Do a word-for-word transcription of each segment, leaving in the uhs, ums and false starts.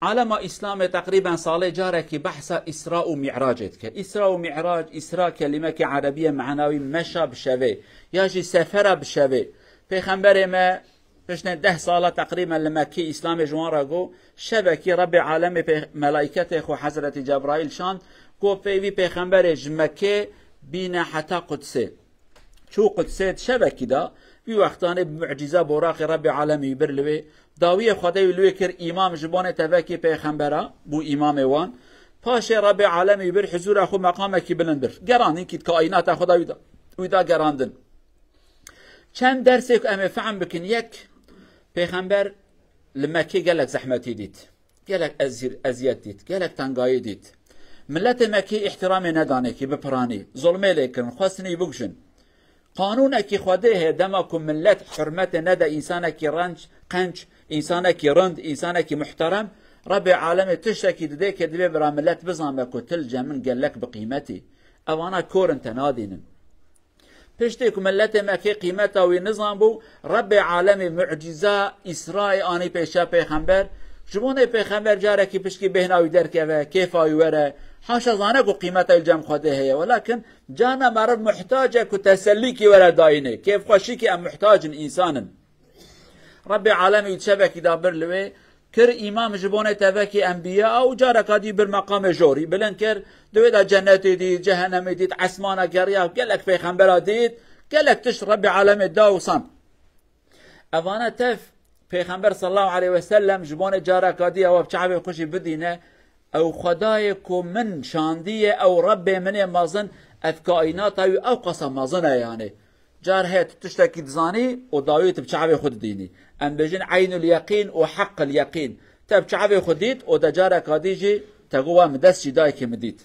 Alema Îslamê teqrîben salê carekî behsa Îsra û Mî'racê dike. Îsra û Mî'rac, Îsra kelimekî erebî ye, menawî meşa bi şevê, ya jî sefera bi şevê. Pêxemberê me piştên deh sala teqrîben li Mekkê Îslamê ji wan re got, şevekî Rebbê Alemê pê-, melaîketê xwe Hezretî Cebraîl şand, got pê vî pêxemberê ji Mekkê bîne heta Qudsê. Çû Qudsê di şevekî de, wî wextanê bi mucîza boraqê Rebbê Alemê wî bir li wê, dawiyê Xwedê wî li wê kir, îmam ji bonê tevekî pêxembera bû îmamê wan. Paşê Rebbê Alemê wî bir huzûra xwe meqamekî bilind bir. Gerandin kî di kaînata xwe de wî da, wî da gerandin. Çend dersê ku em ê fehm bikin, yek, pêxember li Mekkê gelek zehmetî dît. Gelek ezîr-, eziyet dît, gelek tengayî dît. Miletê Mekkê îhtiramê nedanê kî bi piranî, zulmê lê kirin, xwestin wî bikujin. Qanûnekî Xwedê heye, dema ku milet hurmetê nede însanekî renc, qenc, însanekî rind, însanekî muhterem, Rebbê Alemê tiştekî didê ke divê bira milet bizanbe ku tu li cem min gelek bi qîmet î. Evana kor in, te nadînin. Piştê ku miletê Mekkê qîmeta wî nizanbû, Rebbê Alemê mucîza Îsraê anî pêşiya pêxember, ji bo nê pêxember carekî pişkî bêhna wî derkeve, kêfa wî were, haşa zane ku qîmeta wî li cem Xwedê heye. Welakin carna meriv muhtac e ku tesellîkî were dayînê. Kêfxweşîkî em muhtac in, însan in. Rebbê Alemê wî di şevekî de bir li wê, kir îmam ji bonê tevekî enbiya û careka dî bir meqamê jorî bilind kir. Di wê de cennetê dît, cehennemê dît, esmana geriya, gelek pêxembera dît, gelek tişt Rebbê Alemê da û sand. Evana tev Pêxember sallallahu aleyhi ve sellem ji bonê careka dî ew bi çavê xwe jî bidîne, ew Xwedayê ku min şandiye, ew Rebbê min ê mezin, ev kaînata wî ew qasa mezin e yani. Car heye tu tiştekî dizanî û dawî tu bi çavê xwe didînî. Em bêjin eynul yeqîn û heqqil yeqîn. Te bi çavê xwe dît û te careka dî jî te got, "Wa min dest jî dayikê min dît."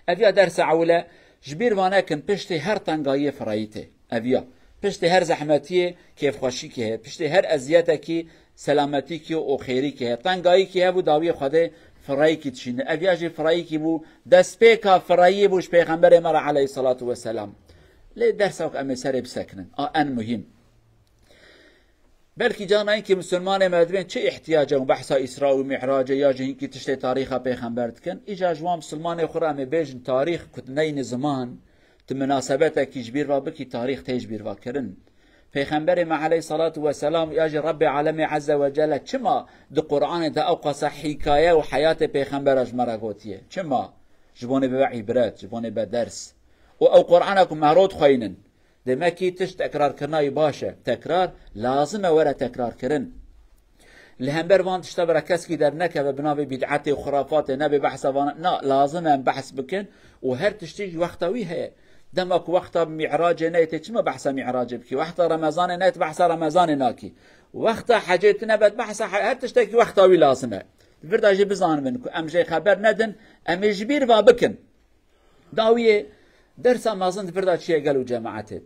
Ev ya dersa ewil e, ji bîr va nekin, piştê her tengayiyê firayî tê. Ev ya. Piştê her zehmetiyê kêfxweşîkê heye. Piştê her eziyetekî selametîkî û xêrîkî heye. Tengayîkî hebû, dawiyê Xwedê firayîkî dişîne. Ev ya jî firayîkî bû, destpêka firayî bû ji Pêxemberê me re aleyhissalatu vesselam. Lê dersa ku em ê serê bisekinin. A en muhîm. Belkî cana hinkî misilmanê me dibên çi îhtiyac e hûn behsa Îsra û Mî'racê ya jî hinkî tiştê tarîxa pêxember dikin? Îcar ji wan misilmanê xwe re em ê bêjin tarîx ku tu neyne ziman, tu minasebetekî ji bîr ve bikî, tarîx tê ji bîr ve kirin. Pêxemberê me aleyhissalatu vesselam ya jî Rebbê Alemê Azze ve Celle çima di Qur'anê de ew qasa hîkaye û heyatê pêxembera ji me re gotiye? Çima? Ji bonê bibe îbret, ji bonê be ders. Û ew Qur'ana ku me rot xweynin. Demekî tişt tekrarkirina wî baş e. Tekrar lazim e were tekrarkirin. Li hember van tişta bira keskî dernekeve bi navê bid'etê û xurafatê, nebe behsa van. Na, lazim e em behs bikin û her tiştî jî wexta wî heye. Dema ku wexta Mî'racê neyê, tê çima behsa Mî'racê bikî? Wexta Remezanê neyê, tu behsa Remezanê nakî. Wexta hecê tune be, tu behsa he-, her tiştekî wexta wî lazim e. Di vir de jî bizanibin ku em jê xeber nedin, em ê ji bîr va bikin. Dawiyê dersa mezin di vir de çi ye gelo cemaetê?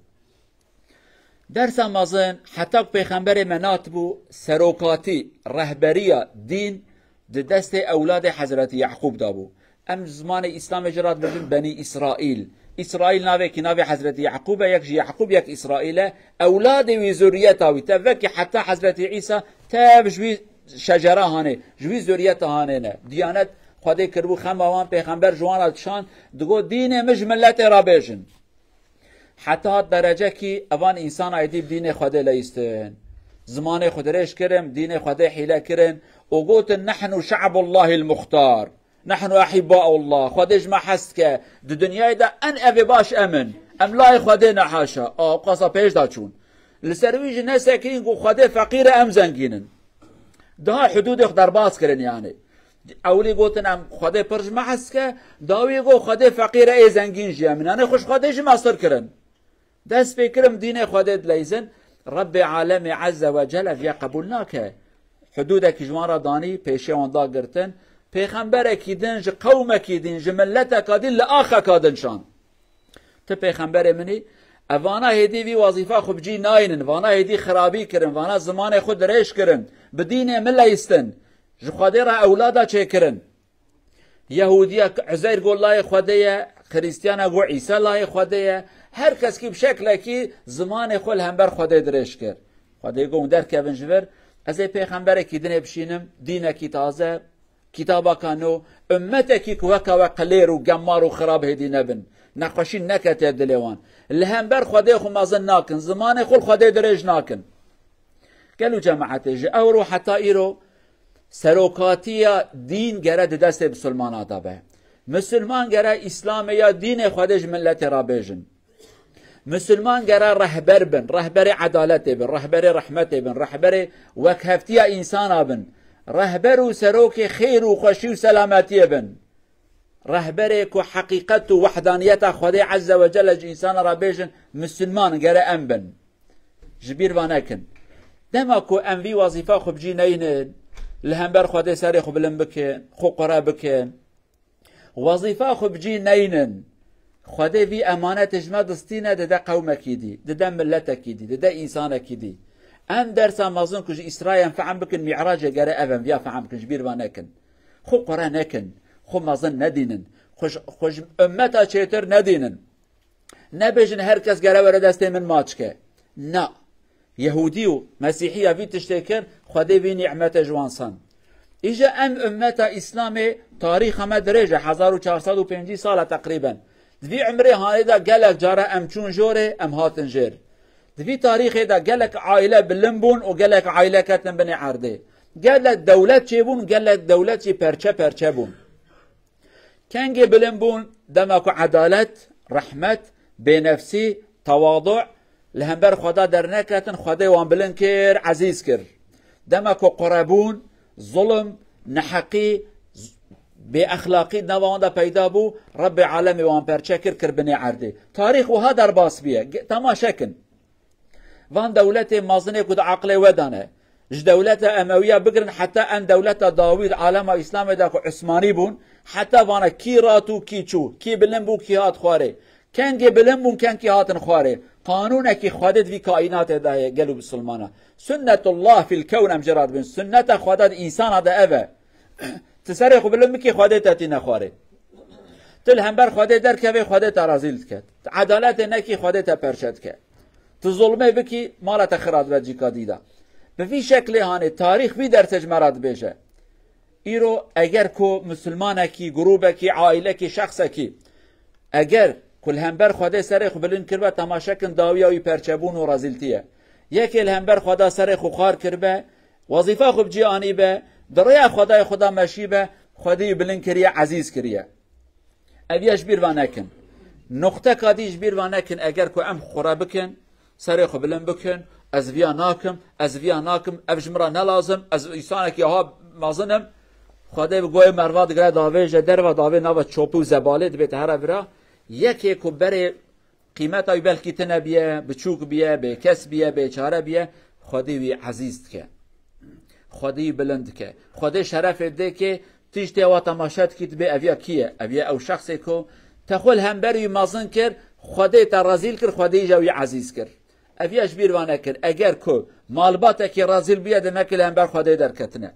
Dersa mezin, heta ku Pêxemberê me nat bû, serokatî, rehberiya dîn di destê ewladê Hezretî Yaqûb de bû. Em zimanê Îslamê jî re dibêjin Benî Îsraîl. Îsraîl navekî navê Hezretî Yaqûb e, yek ji Yaqûb, yek Îsraîl e. Ewladê wî, zuriyeta wî, tevekî heta Hezretî Îsa tev ji wî şecera hanê, ji wî zuriyeta hanê ne. Diyanet Xwedê kiribû xema wan, pêxember ji wan re dişand, digot, "Dînê min ji miletê re bêjin." Heta hat derecekî evan însanayê dî bi dînê Xwedê leyistin. Zimanê xwe dirêj kirin, dînê Xwedê hîle kirin û gotin, "Nehnu şe'bullahil muxtar. Nehnu ehibbaullah." Xwedê ji me hez dike. Di dinyayê de en evê baş em in. Em layê Xwedê ne, haşa. A, qasa pêş de çûn. Li ser wî jî nesekirîn ku Xwedê feqîr e, em zengîn in. Daha hudûdê xwe derbas kirin yani. Ewilî gotin, "Em Xwedê pir ji me hez dike", dawî got, "Xwedê feqîr e, ê zengîn jî em in." Yani xwe ji Xwedê jî mestir kirin. Dest pê kirin dînê Xwedê dileyzin, Rebbê Alemê Azze ve Celle viya qebûl nake. Hudûdekî ji wan re danî, pêşiya wan dagirtin. Pêxemberekî din, ji qewmekî din, ji mileteka din, li axeka din şan. Ti pêxemberê min î, evana hêdî vî wezîfa xwe bi cî naynin, vana hêdî xirabî kirin, vana zimanê xwe dirêj kirin, bi dînê min leyistin, ji Xwedê re ewlada çêkirin. Yehûdiya Uzeyr got layê Xwedê ye, Xirîstiyana got Îsa layê Xwedê ye. Her kes kî bi şeklekî zimanê xwe li hember Xwedê dirêj kir. Xwedê got, "Hûn derkevin ji vir, Ez ê pêxemberekî dinê bişînim, dînekî taze, kitabaka nû, ummetekî ku weka we qilêr û gemar û xirab hêdî nebin. Nexweşî nekete dilê wan. Li hember Xwedê xwe mezin nakin, zimanê xwe li Xwedê dirêj nakin. Gelo cemaetê, ji ewro heta îro serokatiya dîn gere di destê misilmana de be. Misilman gere Îslamê ya dînê Xwedê ji miletê re bêjin. Misilman gere rehber bin, rehberê edaletê bin, rehberê rehmetê bin, rehberê wekheftiya însana bin. Rehber û serokê xêr û xweşî û selametiyê bin. Rehberê ku heqîqet û wehdaniyeta Xwedê Ezze ve Celle ji însana re bêjin, misilman gere em bin. Ji bîr va nekin. Dema ku em vî wezîfa xwe bi cî neynin, li hember Xwedê serê xwe bilind bikin, xwe qure bikin, wezîfa xwe bi cî neynin, Xwedê vî emanetê ji me distîne, dide qewmekî dî, dide miletekî dî, dide însanekî dî. Em dersa mezin ku ji Îsrayê em fehm bikin, Mî'racê gere ev em viya fehm bikin, ji bîr va nekin. Xwe qure nekin, xwe mezin nedînin, xwe ji, xwe ji ummeta çêtir nedînin. Nebêjin her kes gere were destê min maç ke. Na. Yehûdî û Mesîhiya vî tiştê kir, Xwedê vî nîmetê ji wan sand. Îja em ummeta Îslamê tarîxa me dirêj e, hezar û çar sed û pêncî sal e teqrîben. Di vî umrê hanê de gelek cara em çûn jorê, em hatin jêr. Di vî tarîxê de gelek aîle bilind bûn û gelek aîle ketin binê erdê. Gelek dewlet çêbûn, gelek dewlet jî perçe perçe bûn. Kengê bilind bûn, dema ku edalet, rehmet, bênefsî, tewadu li hember Xweda derneketin, Xwedê wan bilind kir, ezîz kir. Dema ku qurebûn, zulm, neheqî, z-, bêexlaqî di nava wan de peyda bû, Rebbê alemê wan perçe kir, kir binê erdê. Tarîx wiha derbas bûye. Ge-, temaşe kin. Van dewletê mezinê ku di aqilê we de ne. Ji dewleta Emewiya bigirin heta en dewleta Dawî di alema Îslamê de ku Usmanî bûn, heta vana kî rat û kî çû, kî bilind bû, kî hat xwarê. Kengê bilind bûn, kengkî hatin xwarê. Qanûnekî Xwedê di vî kaînatê de heye, gelo bisilmana. Sunnetullah fil kewn em jê re dibin. Sunneta Xweda di însana de ev e. Tu serê xwe bilind bikî, Xwedê te tîne xwarê. Tu li hember Xwedê derkevê, Xwedê te rezîl dike. Tu edaletê nekî, Xwedê te perçe dike. Tu zulmê bikî, mala te xira dibe cîka dî de. Bi vî şeklê hanê tarîx vî dersê ji me re dibêje. Îro eger ku misilmanekî, grûbekî, aîlekî, şexsekî, eger ku li hember Xwedê serê xwe bilind kiribe, temaşe kin dawiya wî perçebûn û rezîltî ye. Yekê li hember Xweda serê xwe xwar kiribe, wezîfa xwe bi cî anîbe, di rêya Xwedayê xwe de meşîbe, Xwedê wî bilind kiriye, ezîz kiriye. Ev ya ji bîr va nekin. Nuqteka dî ji bîr va nekin, eger ku em xure bikin, serê xwe bilind bikin, ez viya nakim, ez viya nakim, ev ji min re ne lazim, ez însanekî aha mezin im. Xwedê bi goyê merva digire davê, ji derva davê nava çopî û zebalê dibête here vira. Yekê ku berê qîmeta wî belkî tune biye, biçûk biye, bêkes biye, bêçare biye, Xwedê wî ezîz dike. Xwedê wî bilind dike. Xwedê şerefê dike, tiştê wa temaşe dikî, dibê ev ya kî ye? Ev ya ew şexsê ku te xwe li hember wî mezin kir, Xwedê te rezîl kir, Xwedê îja wî ezîz kir. Ev ya ji bîr va nekin. Eger ku malbatekî rezîl bûye, demek ki li hember Xwedê derketine.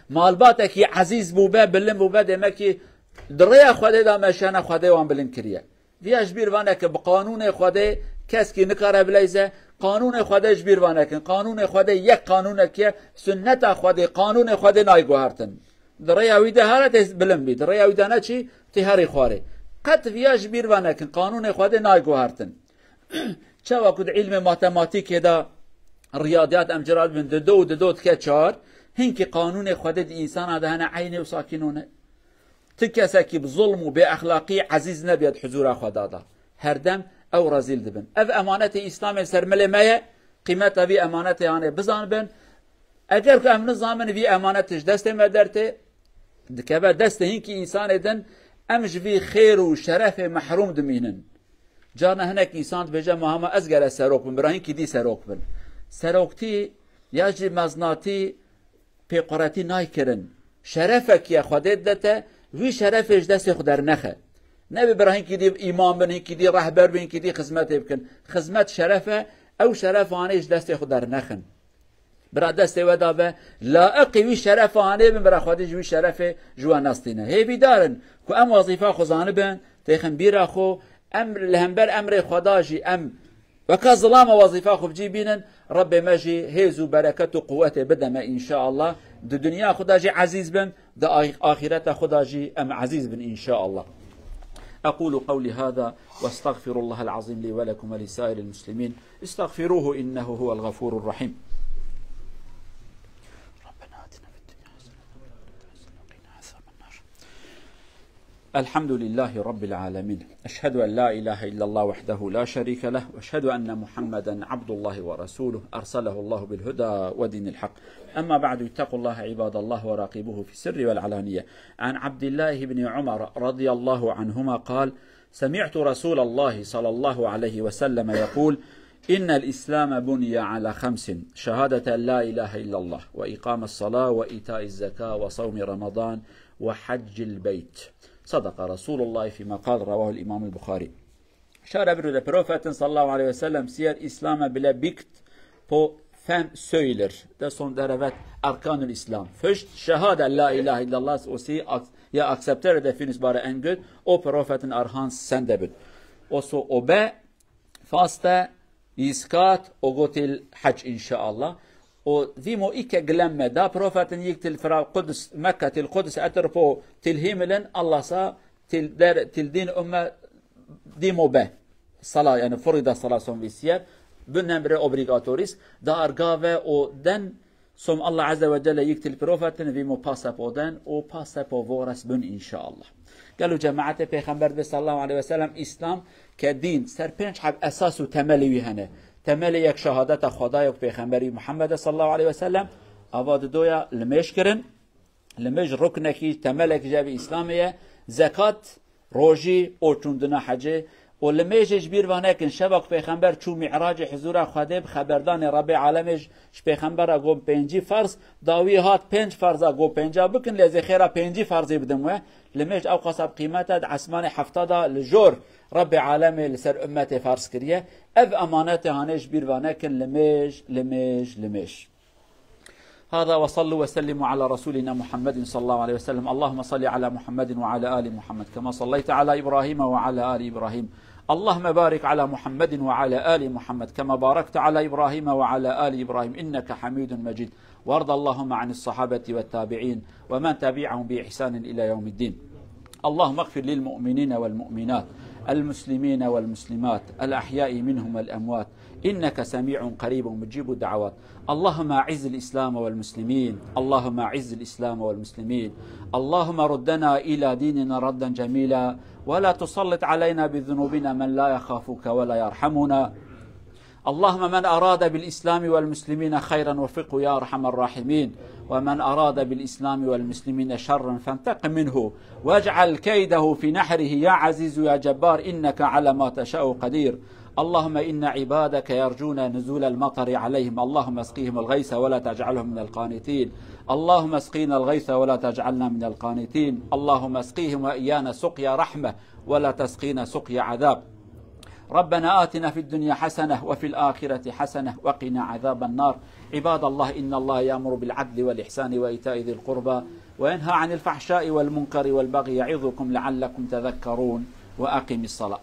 Malbatekî ezîz bûbe, bilind bûbe, demek ki di rêya Xwedê de meşene, Xwedê wan bilind kiriye. Viya ji bîr va neke, bi qanûnê Xwedê keskî nikare bileyze. Qanûnê Xwedê ji bîr va nekin. Qanûnê Xwedê yek qanûnek ye, sunneta Xwedê, qanûnê Xwedê nayê guhertin. Di rêya wî de here tê bilind bî, di rêya wî de neçî, tê herî xwarê. Qet viya ji bîr va nekin, qanûnê Xwedê nayê guhertin. Çawa ku di îlmê matematîkê de, riyadiyat em cira dibin, dido û dido dike çar, hinkî qanûnê Xwedê di însana de hene eynê û sakîno ne. Ti kesekî bi zulm û bêexlaqî ezîz nebiye di huzûra Xweda de. Herdem ew rezîl dibin. Ev emanetê Îslamê ser milê me ye, qîmeta vî emanetê hanê bizanibin. Eger ku em nizanin vî emanetê ji destê me dertê, dikeve destê hinkî însanê din, em ji vî xêr û şerefê mehrûm dimînin. Carna hinek însan dibêje, ma hema ez gere serok bim, bira hinkî dî serok bin. Seroktî ya jî meznatî pêquretî nayê kirin. Şerefek ye Xwedê dide te, wî şerefê ji destê xwe dernexe. Nebe bira hinkî dî îmam bin, hinkî dî rehber bin, hinkî dî xizmetê bikin. Xizmet şeref e, ew şeref anê ji destê xwe dernexin. Bira destê we da ve, laiqî wî şeref anê bin, bira Xwedê ji wî şerefê ji we nestîne. Hêvîdar in ku em wezîfa xwe zanibin, têxin bîra xwe, em li hember emrê Xweda jî em Weke zilama wezîfa xwe bi cî bînin, Rebbê me jî hêz û bereket û quwetê bide me înşaallah. Di dinya xwe de jî ezîz bin, di a-, axîreta xwe de jî em ezîz bin înşaallah. أقول قولي هذا وأستغفر الله العظيم لي ولكم ولسائر المسلمين. استغفروه إنه هو الغفور الرحيم. ربنا آتنا في الدنيا حسنة وفي الآخرة حسنة وقنا عذاب النار. الحمد لله رب العالمين. أشهد أن لا إله إلا الله وحده لا شريك له، وأشهد أن محمدا عبد الله ورسوله، أرسله الله بالهدى ودين الحق. أما بعد، اتقوا الله عباد الله وراقبوه في السر والعلانية. عن عبد الله بن عمر رضي الله عنهما قال: سمعت رسول الله صلى الله عليه وسلم يقول: إن الإسلام بني على خمس، شهادة أن لا إله إلا الله، وإقام الصلاة، وإيتاء الزكاة، وصوم رمضان، وحج البيت. صدق رسول الله فيما قال، رواه الإمام البخاري. Şara biro de Profetin sallallahu aleyhi ve sellem siyer İslam'e bile bikt po fem söyler. De son derevet erkanul İslam. Fişt şehade la ilahe illallah o si ak-, ya akseptere de finis bare en gut, o Profetin arhan sende bit. O so o be faste, yiskat, o gotil hac inşallah. O vîmo îke gilemme da Profetin yik til fira Quds, Mekke til Quds etir po til himilin, Allah sa til der, til din umme dîmo be. Sala, yani furida sala son vîsiyer. Bin emre obligatoris. Da argave o den som Allah Azze ve Celle yik til Profetin vîmo pasapo den o pasapo vores bin inşallah. Gelo cemaetê Pêxember be sallallahu aleyhi ve sellem, İslam ke dîn ser pênc heb esas û temelê wî hene. Temelê yek şehadeta Xwedayê û Pêxemberî Muhammed sallallahu aleyhi ve sellem, ava didoya limêj kirin. Limêj ruknekî, temelekî ji evî Îslamê ye. Zekat, rojî û çûndina hecê. Û limêjê ji bîr va nekin, şeva ku Pêxember çû Mi'racê huzûra Xwedê bi xeberdanê Rebbê alemê ji, ji Pêxembera got pêncî ferz, dawî hat pênc ferza got pênca bikin, lê ez ê xêra pêncî ferzê bidim we. Limêj ew qasa bi qîmet e, di esmanê hefta de li jor Rebbê alemê li ser ummetê ferz kiriye. Ev emanetê hanê ji bîr va nekin, limêj, limêj, limêj. هذا وصلوا وسلموا على رسولنا محمد صلى الله عليه وسلم. اللهم صل على محمد وعلى آل محمد كما صليت على إبراهيم وعلى آل إبراهيم. اللهم بارك على محمد وعلى آل محمد كما باركت على إبراهيم وعلى آل إبراهيم إنك حميد مجيد. وارض اللهم عن الصحابة والتابعين ومن تبعهم بإحسان إلى يوم الدين. اللهم اغفر للمؤمنين والمؤمنات، المسلمين والمسلمات، الأحياء منهم والأموات، إنك سميع قريب مجيب الدعوات. اللهم أعز الإسلام والمسلمين، اللهم أعز الإسلام والمسلمين. اللهم ردنا إلى ديننا ردا جميلا، ولا تسلط علينا بذنوبنا من لا يخافك ولا يرحمنا. اللهم من أراد بالإسلام والمسلمين خيرا وفقه يا أرحم الراحمين، ومن أراد بالإسلام والمسلمين شرا فانتقم منه، واجعل كيده في نحره يا عزيز يا جبار، إنك على ما تشاء قدير. اللهم إن عبادك يرجون نزول المطر عليهم، اللهم اسقهم الغيث ولا تجعلهم من القانطين. اللهم اسقنا الغيث ولا تجعلنا من القانطين. اللهم اسقهم وإيانا سقيا رحمة ولا تسقينا سقيا عذاب. ربنا آتنا في الدنيا حسنة وفي الآخرة حسنة وقنا عذاب النار. عباد الله، إن الله يأمر بالعدل والإحسان وإيتاء ذي القربى وينهى عن الفحشاء والمنكر والبغي يعظكم لعلكم تذكرون. وأقم الصلاة.